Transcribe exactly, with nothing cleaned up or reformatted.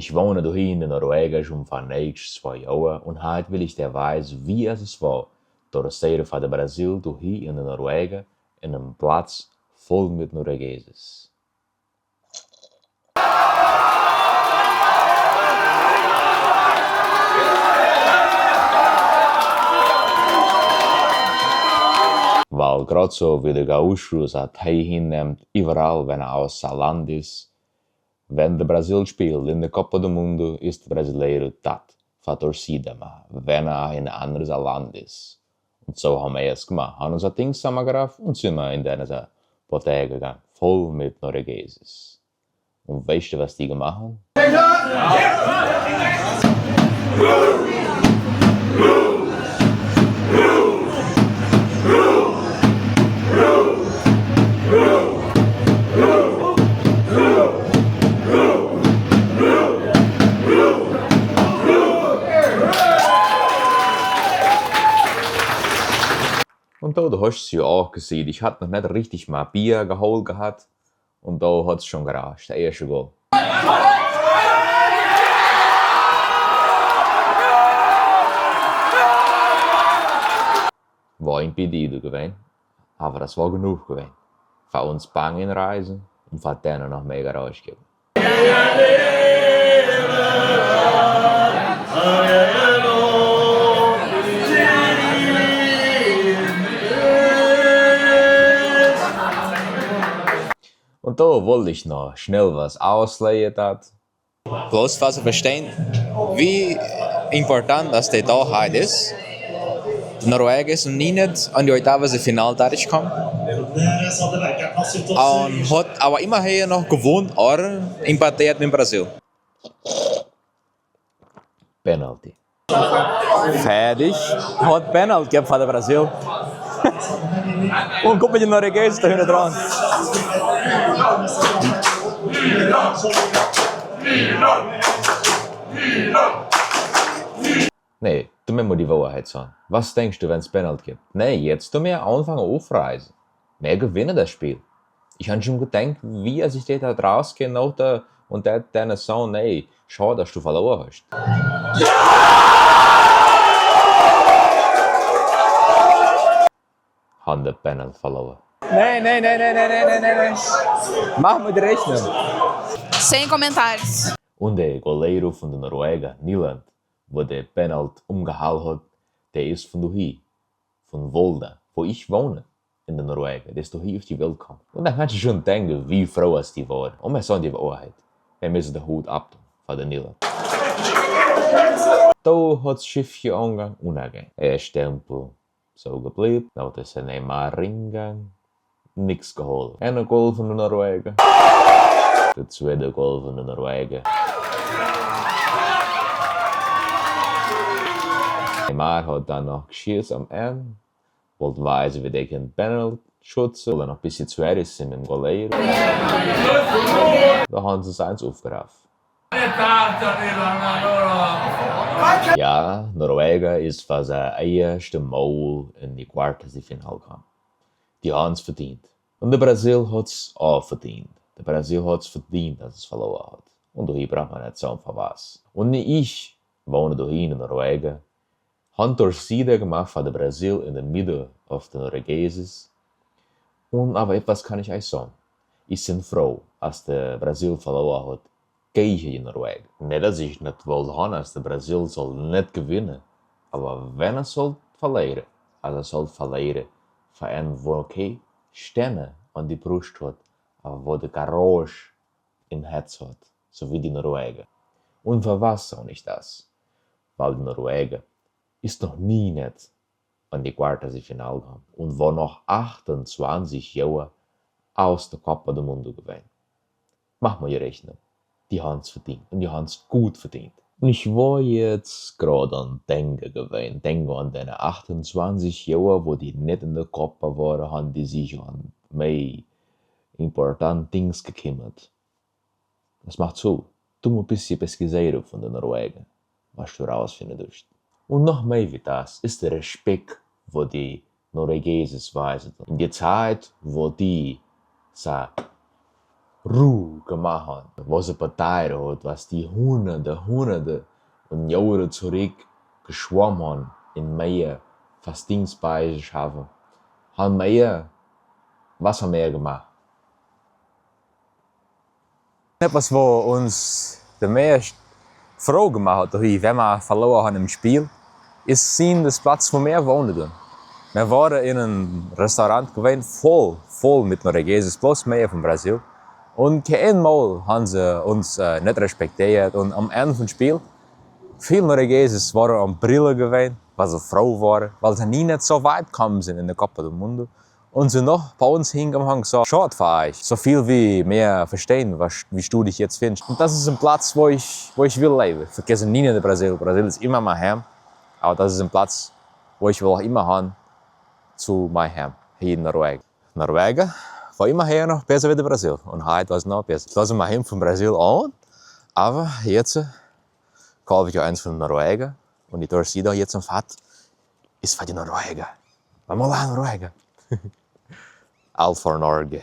Ich wone dohia en de Noruega schon fa nächst twee Joa un heit well ich der wiese, wie es es wor, torcere fa de Brasil dohia en de Noruega, en eenen Platz voll met Noruegeses. Wiel grad so wie de Gaúcho sat hee hinnemt, iwwerall, wenn hee aus Land es, wenn de Brasil spielt en de Copa do Mundo, es de Brasileiro tat fa torcida, ma wenn hee en ander Land es. Un so han wie es gemacht, han ons Dings samagraft un sin en denne Bodega gegangen, voll met Noruegeses. Un weescht du, was die gemacht han? Un do, du hast se jo aach gesehen, ich hatt noch net richtig mol Bier geholt gehat. Un do hot's schon geraascht, de eeschte Goal. Wor en Pedido gewen, awwer dat wor genuch gewen. Fa ons Bang enreisen un fa denne noch mea Garage gewen. Un do wollt ich noch schnell was ausleie, dat. Bloß fa se verstehen, wie important dat de Dach heit es. Noruega es noch nie net en de Oitavas de Final derchgekommen. Un hot awwer immerhin noch gewonnt, oder empateert met Brasil. Penalty. Fertig. Hot Penalty geven fa de Brasil. Un guck mol de Norueges do hinne dran. Nä, doa mott mer mol de Wohrheit sajen. Was denkst du, wenn's Penalty gibt? Nä, jetzt doa mer aunfangen ufreisen. Mer gewinne dat Spiel. Ich han schon gedenkt, wie as ich dä do rausgeh, noch do, un dä, denne so, nä, schaad, dat du verlore hast. Han de Penalty verlore. Nä, nä, nä. Mach mol de Rechnung. Sem comentários. Un de Goleiro von de Noruega, Nyland, wo de Penalty umgehaut hot, dä es von dohia, von Volda, wo ich wone, en de Noruega, dä es dohia uf de Welt gekommen. Un dann kannst du schon denken, wie froh as die wore. Un mer sajen de Wohrheit. Mer misse de Hut abdoon fa de Nyland. Do hot's Schiffche aungegangen, unnergegangen. Eescht Tempo, so geblieven. Noch es Neymar ringegangen. Nix geholt. En Goal von de Noruega. De tweede Goal von de Noruega. Neymar hot dann noch geschiss am Enn. Wollt wiese, wie dä kann Penalty schütze. Woll noch e bissje zworig sin met däm Goleiro. Do han se eins ufgerafft. Jo, Noruega es fa sien eeschte Mol en de Quartas de Final gekommen. Die han's verdient. Un de Brasil hot's aach verdient. De Brasil hot's verdient, dat es verlore hot. Un dohia brukt mer net so verwassen. Un nich ich, wone dohia en Noruega, han torcida gemacht fa de Brasil en de Middel uf de Noruegeses. Un awwer etwas kann ich eich sajen. Ich sin froh, as de Brasil verlore hot, gege de Noruega. Net, as ich net wollt han, as de Brasil soll net gewinne. Awwer wenn hä soll verlore, as hä soll verlore, fa ene, wo kee Sterne an de Bruscht hot, awwer wo de Garage em Herz hot, so wie de Noruega. Un fa was sajen ich dat? Wiel de Noruega es noch nie net en de Quartas de Final gekommen un wor noch achtunzwanzig Joa aus de Copa do Mundo gewen. Mach mol de Rechnung. Die han's verdient un die han's gut verdient. Un ich wor jetz grad an denke gewen, denke an denne achtunzwanzig Joa, wo die net en de Copa wore, han die sich an mea important Dings gekümmert. Dat macht so, du motst e bissje pesquisere von de Noruega, was du rausfinne duscht. Un noch mea wie dat es de Respekt, wo die Noruegeses wiese. En de Zeit, wo die sa Ruh gemacht haben, wo se bedauert hat, was die Hunderte, Hunderte und Jahre zurück geschwommen haben im Meer, fast Dings bei schaffen. Haben wir, was haben wir gemacht? Etwas, wo uns der Meer froh gemacht hat, dass wir verloren haben im Spiel, ist sehen das Platz, wo wir wohnen. Wir waren in einem Restaurant gewesen, voll, voll mit Norwegeses, bloß mehr von Brasil. Und kein Mal haben sie uns äh, nicht respektiert. Und am Ende vom Spiel, viele Norwegeses waren am Brille gewesen, weil sie froh waren, weil sie nie nicht so weit gekommen sind in der Copa do Mundo. Und sie noch bei uns hingegangen und gesagt: «Schaut für euch, so viel wie mehr verstehen, was, wie du dich jetzt findest.» Und das ist ein Platz, wo ich, wo ich will leben. Vergessen nie nicht Brasil. Brasil ist immer mein Heim. Aber das ist ein Platz, wo ich will auch immer haben, zu meinem Heim, hier in Norwegen. Norwegen war immer her noch besser wie Brasil. Und heute war es noch besser. Ich lasse mein Heim von Brasil an, aber jetzt äh, kaufe ich eins von Norwegen. Und die Torcida jetzt am Fahrt ist für die Norweger. Vamos lá, Norwegen. All for Norge.